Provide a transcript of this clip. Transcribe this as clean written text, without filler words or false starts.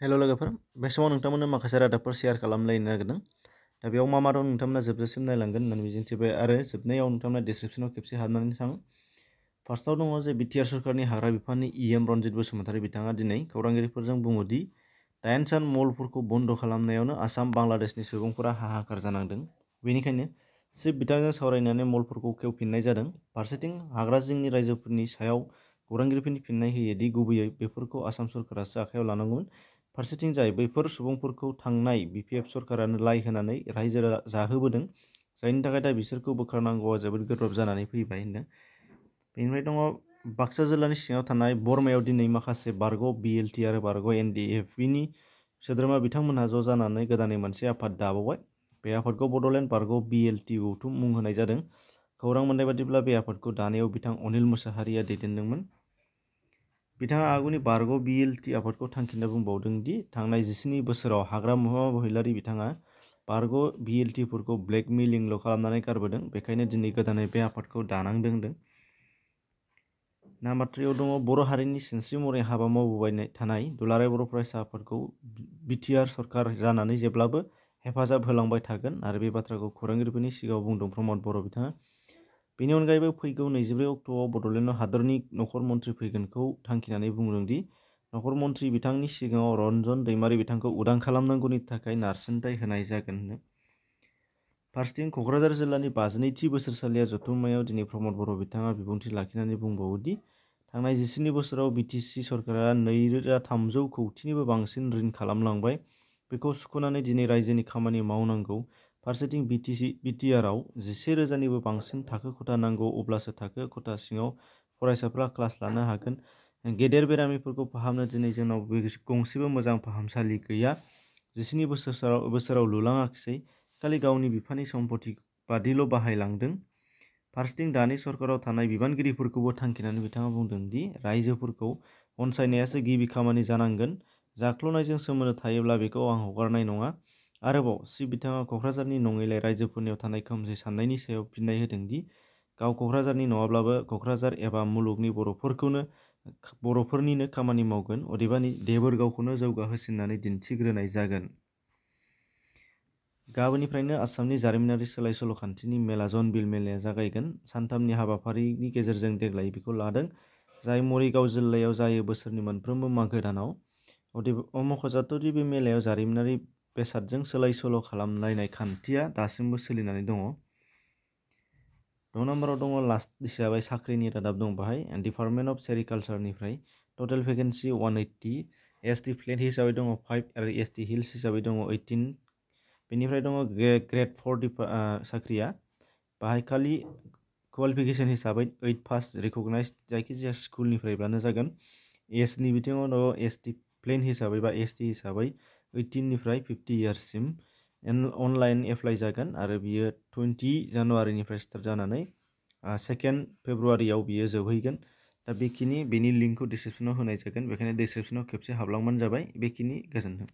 हेल' लोगोफोर बे समाव नोंथांमोननो माखासे रादाबफोर शेयार खालामलायनो नागिरदों दा बेयाव मा दं नोंथांमोना जोबजासिम नायलांगोन होननानै मिजिंथिबाय आरो जोबनायाव नोंथांमोना डिसक्रिप्शनाव खेबसे हाबनानै थां फार्स्टआव दङ जे BTR सरकारनि हाग्रा बिफाननि EM रनजित बसुमतारी बिथाङा दिनै खौरांगिरिफोरजों बुङोदि 9 सान मलफोरखौ बन्द' खालामनायावनो आसाम बांलादेशनि सुबुंफोरा हाहाकार जानांदों बेनिखायनो चिफ बिथांजों सावरायनानै मलफोरखौ खेवफिननाय जादों फारसेथिं हाग्रा जिंनि रायजोफोरनि सायाव खौरांगिरिफोरनि फिननाय होयो दि गुबैयै बेफोरखौ आसाम सरकारासो आखायाव लानांगौमोन फारसेथिं जाय बैफोर सुबुंफोरखौ थांनाय BPF सरकारानो लाय होनानै रायजो जाहोबोदों जायनि थाखाय दा बिसोरखौ बोखारनांगौआ जोबोद गोब्राब जानानै फैबाय होनदों बेनिफ्राय दङ बाक्सा जिल्लानि सिङाव थानाय बरमायाव दिनै माखासे बारग' BLT आरो बारग' NDFBनि सोद्रोमा बिथांमोनहा ज' जानानै गोदानै मोनसे आफाद दाबावबाय बे आफादखौ बड'लेण्ड बारग' BLT गौथुम मुं होनाय जादों खौरां मोननाय बादिब्ला बे आफादखौ दानायाव बिथां अनिल मुसाहारिया दैदेनदोंमोन बिथाङा आगुनि बारग' BLT आफादखौ थांखिना बुंबावदों दि थांनाय 17 बोसोराव हाग्रा महिलारि बिथाङा बारग' BLTफोरखौ ब्लेकमेलिंल' खालामनानै गारबोदों बेखायनो दिनै गोदानै बे आफादखौ दानांदों होनदों नाम्बार 3 दङ बर' हारिनि सिनस्रि महरै हाबा मावबोबाय थानाय दुलाराय बर' फरायसा आफादखौ BTR सरकार जानानै जेब्लाबो हेफाजाब होलांबाय थागोन आरो बे बाथ्राखौ खौरांगिरिफोरनि सिगाङाव बुंदों प्रमद बर' बिथाङा बेनि अनगायैबो फैगौ 24 अक्ट'आव बड'लेण्डआव हादरनि नखर मन्थ्रि फैगोनखौ थांखिनानै बुंदों दि नखर मन्थ्रि बिथांनि सिगाङाव रन्जन दैमारि बिथांखौ उदां खालामनांगौनि थाखाय नारसिनथाय होनाय जागोन फारसेथिं क'क्राझार जिल्लानि 52थि बोसोरसालिया जथुम्मायाव दिनै प्रमद बर' बिथाङा बिबुंथि लाखिनानै बुंबावोदि थांनाय 17 बोसोराव BTC सरकारा 2300 कौटिनिबो बांसिन ऋण खालामलांबाय बेखौ सुख'नानै दिनै रायजोनि खामानि मावनांगौ फारसेथिं BTRआव 11,000निबो बांसिन थाखो खथा नांगौ अब्लासो थाखो खथा सिङाव फरायसाफ्रा क्लास लानो हागोन गेदेर बेरामिफोरखौ फाहामनो दिनै जोंनाव गंसेबो मोजां फाहामसालि गैया 17 बोसोराव लुलाङाखिसै खालि गावनि बिफानि सम्पति बादिल' बाहायलांदों फारसेथिं दानि सरकाराव थानाय बिबानगिरिफोरखौबो थांखिनानै बिथाङा बुंदों दि रायजोफोरखौ अनसायनायासो गिबि खामानि जानांगोन जाख्ल'नायजों सोमोन्दो थायोब्ला बेखौ आं हगारनाय नङा आरोबाव बिथाङा क'क्राझारनि नङैलाय रायजोफोरनियाव थानाय खोमसि साननायनि सायाव फिननाय होदों दि गाव क'क्राझारनि नङाब्लाबो क'क्राझार एबा मुलुगनि बर'फोरनिनो खामानि मावगोन अदेबानि देबोरगावखौनो जौगाहोसिननानै दिन्थिग्रोनाय जागोन गाबोननिफ्रायनो आसामनि जारिमिनारि सोलाय सोल' खान्थिनि मेला जनबिल मेलाया जागायगोन सानथामनि हाबाफारिनि गेजेरजों देग्लाय बेखौ लादों जाय मरिगाव जिल्लायाव जायो बोसोरनि मोनफ्रोमबो मागो दानाव मख'जाथावदि बे मेलायाव जारिमिनारि बेसादजों सोलाय सोल' खालामलायनाय खान्थिया दासिमबो सोलिनानै दङ 2 नम्बराव दङ लास्ट हिसाबै साख्रिनि रादाब दं बाहाय डिपार्टमेन्ट अफ सेरिकालचारनिफ्राय टटेल भेकेन्सि 180 ST प्लेन हिसाबै दङ 5 आरो ST हिल्स हिसाबै दङ 18 बेनिफ्राय दङ ग्रेड 4 साख्रिया बाहाय खालि क्वालिफिकेसन हिसाबै 8 पास रिकगनाइज्ड जायखिजाया स्कुलनिफ्रायब्लानो जागोन एजनि बिथिङाव दङ ST प्लेन हिसाबै बा ST हिसाबै 18 निफ्राय 50 इयार्ससिम अनलाइन एप्लाइ जागोन आरो बियो 20 जानुवारिनिफ्राय स्टार्ट जानानै 2 फेब्रुवारियाव बियो जोबहैगोन दा बेनि लिंकखौ डिसक्रिप्शनाव होनाय जागोन बेखायनो डिसक्रिप्शनाव खेबसे हाबलांबानो जाबाय बेखिनि गोजोन्थों